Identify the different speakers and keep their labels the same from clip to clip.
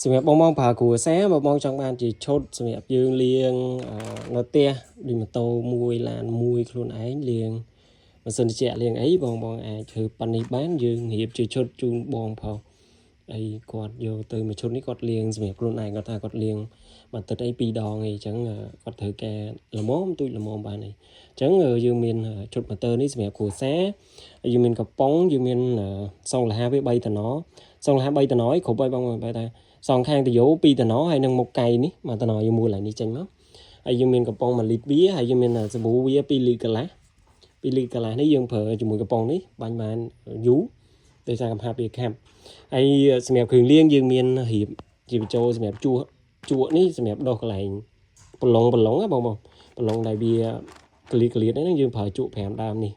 Speaker 1: សម្រាប់បងបងប្រើគ្រួសារបងបងចង់បានជាឈុតសម្រាប់យើងលាងនៅផ្ទះដូចម៉ូតូមួយឡានមួយខ្លួនឯងលាងម៉ាស៊ីនត្រជាក់លាងអីបងបងអាចធ្វើប៉ុណ្នេះបានយើងរៀបជាឈុតជូនបងផងអីគាត់យកទៅមួយឈុតនេះគាត់លាងសម្រាប់ខ្លួនឯងគាត់ថាគាត់លាងមួយទឹកអីពីរដងអីចឹងគាត់ត្រូវការល្មមទូចល្មមបានអីចឹងយើងមានឈុតម៉ូទ័រនេះសម្រាប់គ្រួសារយើងមានកំប៉ុងយើងមានសងលហាវា3តំណសងលហា3តំណឯងគ្រប់ហើយបងបងបែរថា សងខាងតយោ2តំណហើយនឹងមុខកៃនេះមួយតំណយើងមួលហើយនេះចេញមកហើយយើងមានកំប៉ុង1លីត្រវាហើយយើងមានសាប៊ូវា2លីត្រកន្លះ2លីត្រកន្លះនេះយើងប្រើជាមួយកំប៉ុងនេះបាញ់បានយូរដោយសារកំហាប់វាខាប់ហើយសម្រាប់គ្រឿងលាងយើងមានរៀបជាបញ្ចូលសម្រាប់ជួសជក់នេះសម្រាប់ដោះកន្លែងប្រឡងប្រឡងណាបងបងប្រឡងដែលវាកលីកលៀតហ្នឹងយើងប្រើជក់5ដើមនេះ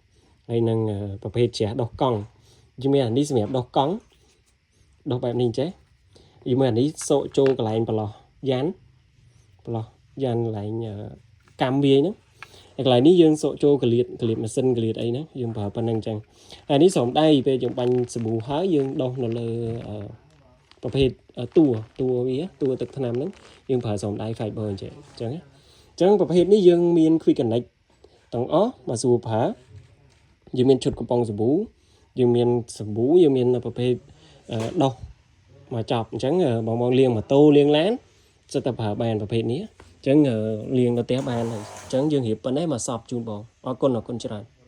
Speaker 1: ហើយនឹងប្រភេទជ្រះដោះកង់យើងមានអានេះសម្រាប់ដោះកង់ដោះបែបនេះចេះ យមើលអានេះសក់ចូលកន្លែងប្រឡោះយ៉ាន់ប្រឡោះយ៉ាន់កន្លែងកម្មវាយហ្នឹងហើយកន្លែងនេះយើងសក់ចូលកលៀតកលៀតម៉ាស៊ីនកលៀតអីហ្នឹងយើងប្រើប៉ុណ្្នឹងអញ្ចឹងហើយនេះស្រោមដៃពេលយើងបាញ់សាប៊ូហើយយើងដោះនៅលើប្រភេទតួតួវាតួទឹកថ្នាំហ្នឹងយើងប្រើស្រោមដៃ fiber អញ្ចឹងអញ្ចឹងអញ្ចឹងប្រភេទនេះយើងមាន quick connect ទាំងអស់មកស្រួលប្រើយើងមានឈុតកំប៉ុងសាប៊ូយើងមានសាប៊ូយើងមានប្រភេទដោះ មកចប់អញ្ចឹងបងបងលាងម៉ូតូលាងឡានសិតតែប្រើបានប្រភេទនេះអញ្ចឹងលាងនៅផ្ទះបានហើយអញ្ចឹងយើងរៀបប៉ុណ្ណេះមកសពជូនបងអរគុណអរគុណច្រើន។